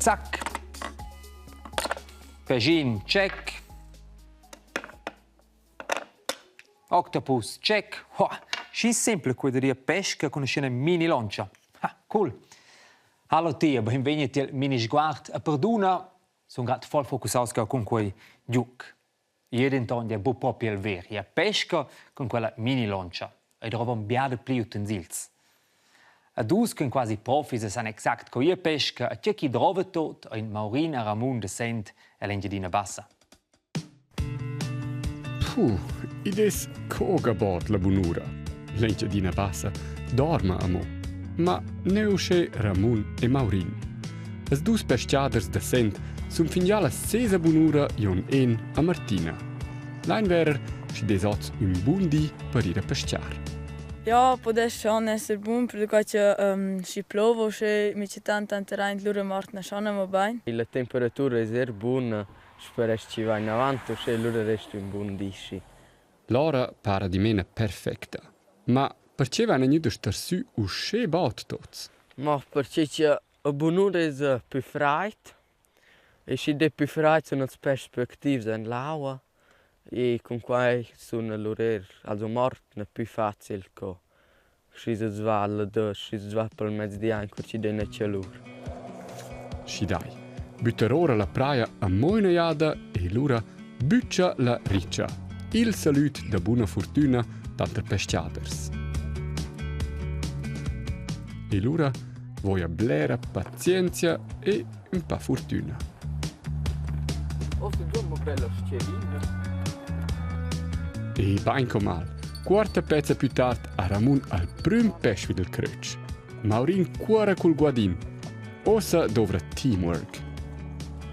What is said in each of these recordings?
Zac. Pegin, check. Octopus, check. Ho, schi simpel quei da dir pesca cun üna mini lontscha. Ha, cool. Hallo Tia, beinvegni tiel Minisguard. E perduna, sun grad voll focusaus cun quei giug. Jeu denton jeu buc propi el ver. Jeu pesca cun quella mini-lontscha. Ei drova bia dapli utensils. Ed uss ch'ein quasi profis e san exact co ir a pesca e tgei ch'i drova tut, ein Maurin e Ramun da Sent ell'Engiadina Bassa. Puh, id es co bod la bunura. L'Engiadina Bassa dorma amo. Ma ne uschè Ramun e Maurin. Ils dus peschiaders da Sent sun fingià la sesa bunura Jon En a Martina. Lain verer schi dess hoz ün bun di per ir a peschiar. Ja, pudess schon esser bun, perquai che schi plova uschè minchatant tanter aint lura mortna schon amo bain. La temperatura es eir buna, speresch chi va inavant uschè lura resta ün bun di schi. L'ora para dimena perfecta. Ma perche vaina gnü da star sü uschè bod tuots? Ma perche cha a bunura es pü fraid e schi dà pü fraid sun els peschs pü activs en l'aua e cun quai sun alura eir also mortna pü facil co schi s'es va alla dusch, schi s'es va pel mezdi aint cur chi dà üna chalur. Schi dai, büttar ora la praja amo üna jada e lura bütscha la ritscha. Il salüd da buna furtüna tanter peschiaders. E lura voja blera pazienzia e ün pa furtüna. E baincomal, quarta pezza più tard a Ramun al prüm pesch vid il crötsch. Maurin cuora cul guadin. Ossa dovra teamwork.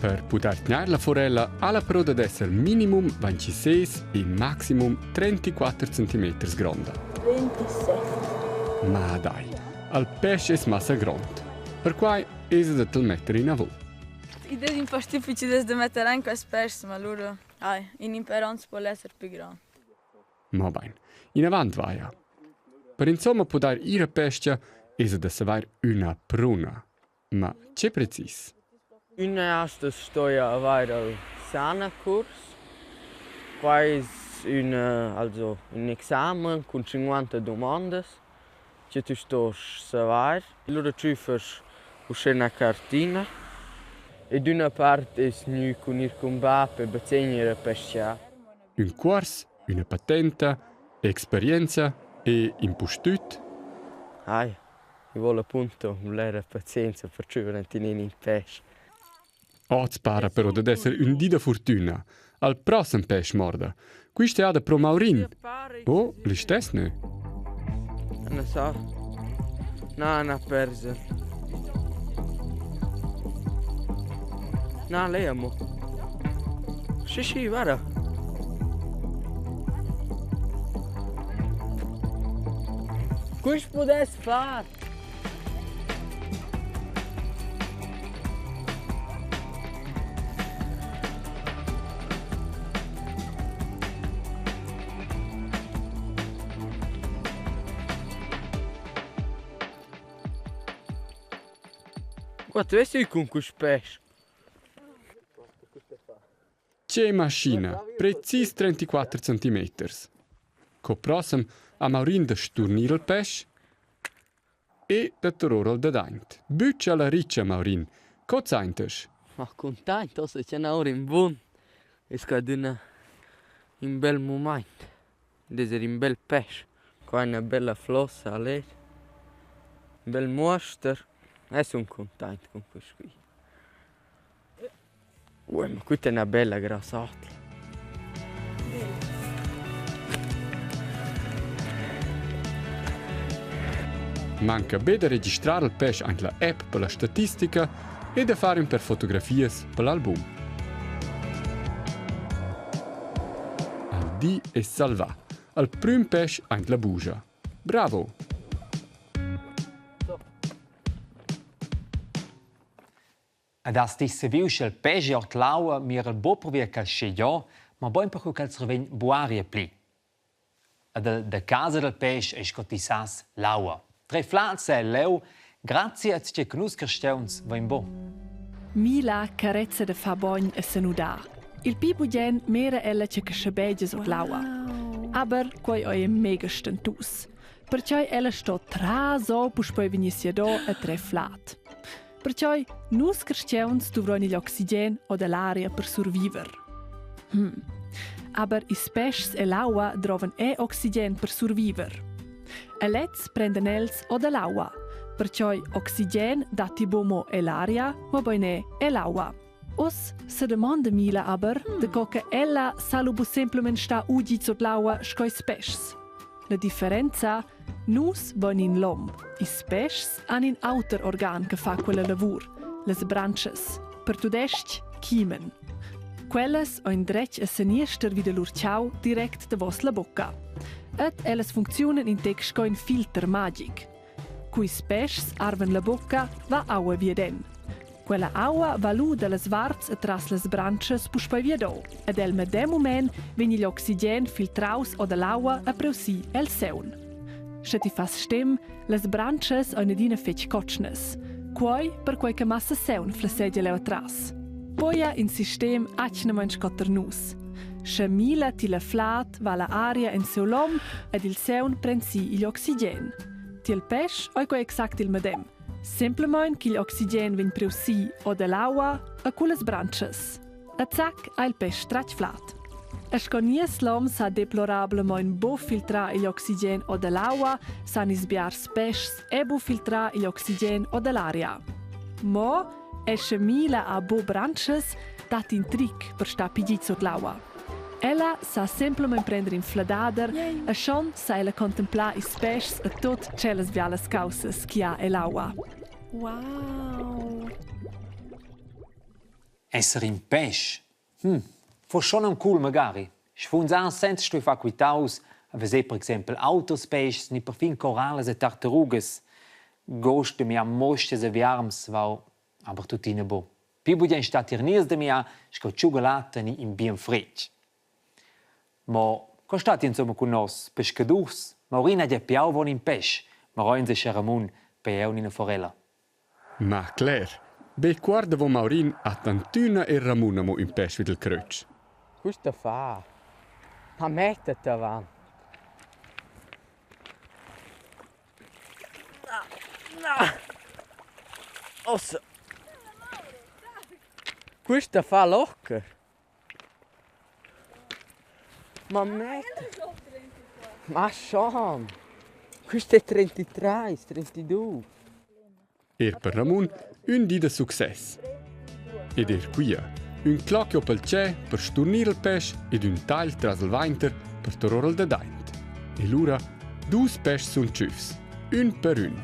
Per pudair tgnair la forella ha la però dad esser minimum 26 e maximum 34 cm gronda. 27. Ma dai, al pesch es massa grond. Perquai esa da til metter inavo. Id es ün po difficil da metter aint quels peschs, ma lura ai, in imperonz po l'esser pü grand. Ma bain, inavant vaja. Per insomma pudair ir a pescha esa da savair üna pruna. Ma che precis? Üna asta stoja avair al sana curs. Quai es ün also ün examen cun tschinquanta dumondas che tü stost savair. Lura tschüffas uschè üna cartina ed üna part es gnü cun ir cun bap e bazegner a pes-char. Ün cuors, üna patenta, experienza e impustüt Ai, i voul apunto blera pazienza per tschüver aint in ün pesch. Oz para però dad esser ün di da furtüna. Al prossem pesch morda. Quist è da pro Maurin. Oh, listess nö? Non so. No, n'ha perso. No, lei amo. Sì, sì, guarda. Quist pudess far. Qua tu es ü cun quist pesch. Che maschina, precis 34 centimeters. Co prossem ha Maurin da sturnir il pesch e da tour al dadaint. Bütscha la ritscha, Maurin. Co saintas? Ma cuntaint, ossa c'è ün'aura in bun. Es adüna ün bel mumaint. Ed es ün bel pesch. Qua üna bella flossa a let. Ün bel muoster. E sun cuntaint cun quist qui. Ui, ma quista è üna bella grassata. Manca be da registrar il pesch aint la app per la statistica e da far ün per fotografias per l'album. Al di es salvà. Al prüm pesch aint la bugia. Bravo! Ed has ti saviu sch'el pegi ord l'aua mira el buc pervia ch'el schegliò, mobein perquei ch'el survegn buaria pli. Ed el da casa dal pèsch ei sco ti sas l'aua. Trei flaz el leu, grazia a tgi che nus carstgauns vein buc. Mila carezza da far bogn e senudar. Il pli bugen mira ella che schabegia sut l'aua. Aber quei ei mega stentus. Perquei ella sto traso puspei vegnir siado e trer flad. Perquei nus carstgauns duvrein igl oxigen o dall'aria per surviver. Hm. Aber ils peschs e l'aua drovan è oxigen per surviver. E lez prendan els o dall'aua. Perciò oxigen datti buc mo ell'aria, mobein è ell'aua. Uss sedamonda Mila aber, daco che ella sa lu buc semplamein star ugi sut l'aua sco ils peschs. La differenza: nus vein in lom. Ils peschs han in auter organ che fa quella lavur, las brantschas, per tudestg Kiemen. Quellas ein dretg e seniester vi da lur tgau direct davos la bocca. Ed ellas funcziunan in tec sco in filter magic. Quis peschs arvan la bocca, va aua viaden. Quella aua va lu dallas varts atras las brantschas puspei viado ed el medem mument vegn igl oxigen filtraus o dall'aua e preusi el seun. Sche ti fas stem, las brantschas ein adina fetg cotschnas. Quei perquei che massa seun flessegia leu atras. Poia in sistem atgnamein sco ter nus. Sche Mila ti la flad, va la aria en siu lom ed il seun pren si igl oxigen. Tiel pèsch ei quei exact il medem. Semplamein ch'igl oxigen vegn priu si o dall'aua a cullas brantschas. E zac ha il pèsch tratg flad. E sco nies lom sa deplorablamein buc filtrar igl oxigen o dall'aua, san ils biars pèschs e buc filtrar igl oxigen o dall'aria. Mo e sche Mila ha buc brantschas, dat in tric per star pigit sut l'aua. Ella sa semplamein prender in fladader e schon sa ella contemplar ils peschs e tut tschellas bialas caussas che ha ell'aua. Wow! Esser in pesch? Hm, fuss schon aunc cool magari. Sfunsar senza stuer far quitaus, a veser per exempel auters peschs ni perfin coralas e tartarugas. Gost da mia mostras e viarms vau aber tuttina buc. Pli bugen stat tier nies da mia sco tschugolata ni in bien fretg. Mo co stat insomma cun nos pescadurs? Maurina ha gia piau avon in pèsch, ma rein sche Ramun per jeu ina forella. Ma cler, be cuort davo Maurin ha tantüna eir Ramun amo ün pesch vi dal crötsch. Quista fa. Ma mettet avant. Ossa. Quista fa locker. Ma metta. Ma schon. Quist è 33, 32. Eir per Ramun ün di da success. Ed eir quia, ün cloc pel tschè per sturnir il pesch ed ün tagl tras il vainter per tour our il dadaint. E lura dus peschs sun tschüfs, ün per ün.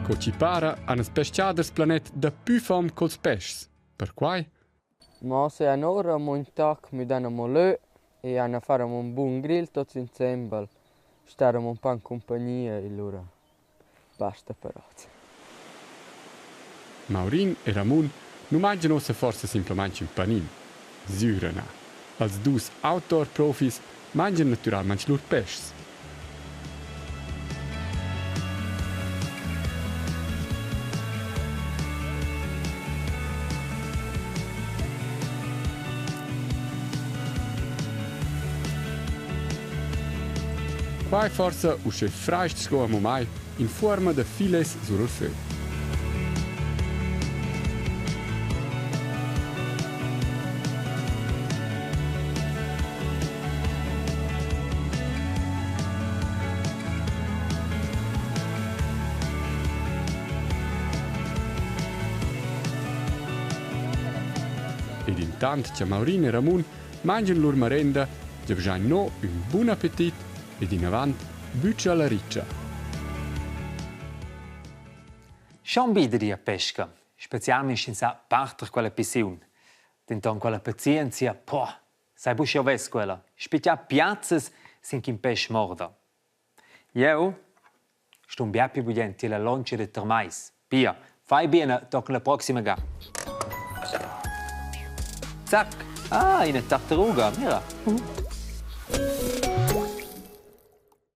Co chi para han ils peschaders planet dapü fom co'ls peschs. Perquai Ma se anora amo ün toc müdan amo lö e han a far amo ün bun grill tuots insembel, star amo ün pa in cumpagnia e lura basta per hoz. Maurin e Ramun nu mangian uossa forsa simplamaing ün panin. Sgüra na. Als dus outdoor-profis mangian natüralmaing lur peschs. Quai forsa uschè frais-ch sco amo mai in fuorma da filets sur il fö. Ed intant cha Maurin e Ramun mangian lur marenda, giavüschain no ün bun appetit ed inavant bütscha la ritscha. Schon bi da dir pesca, specialmein sch'ins sa parter quella pissiun. Denton quella pazienzia, poh, sai buc sch'jeu vess quella. Spitgar piazzas sin ch'in pesch morda. Jeu stun bia pli bugen tier la lontscha da termais. Pia, fai bien tochen la proxima ga. Zac! Ah, ina tartaruga, mira.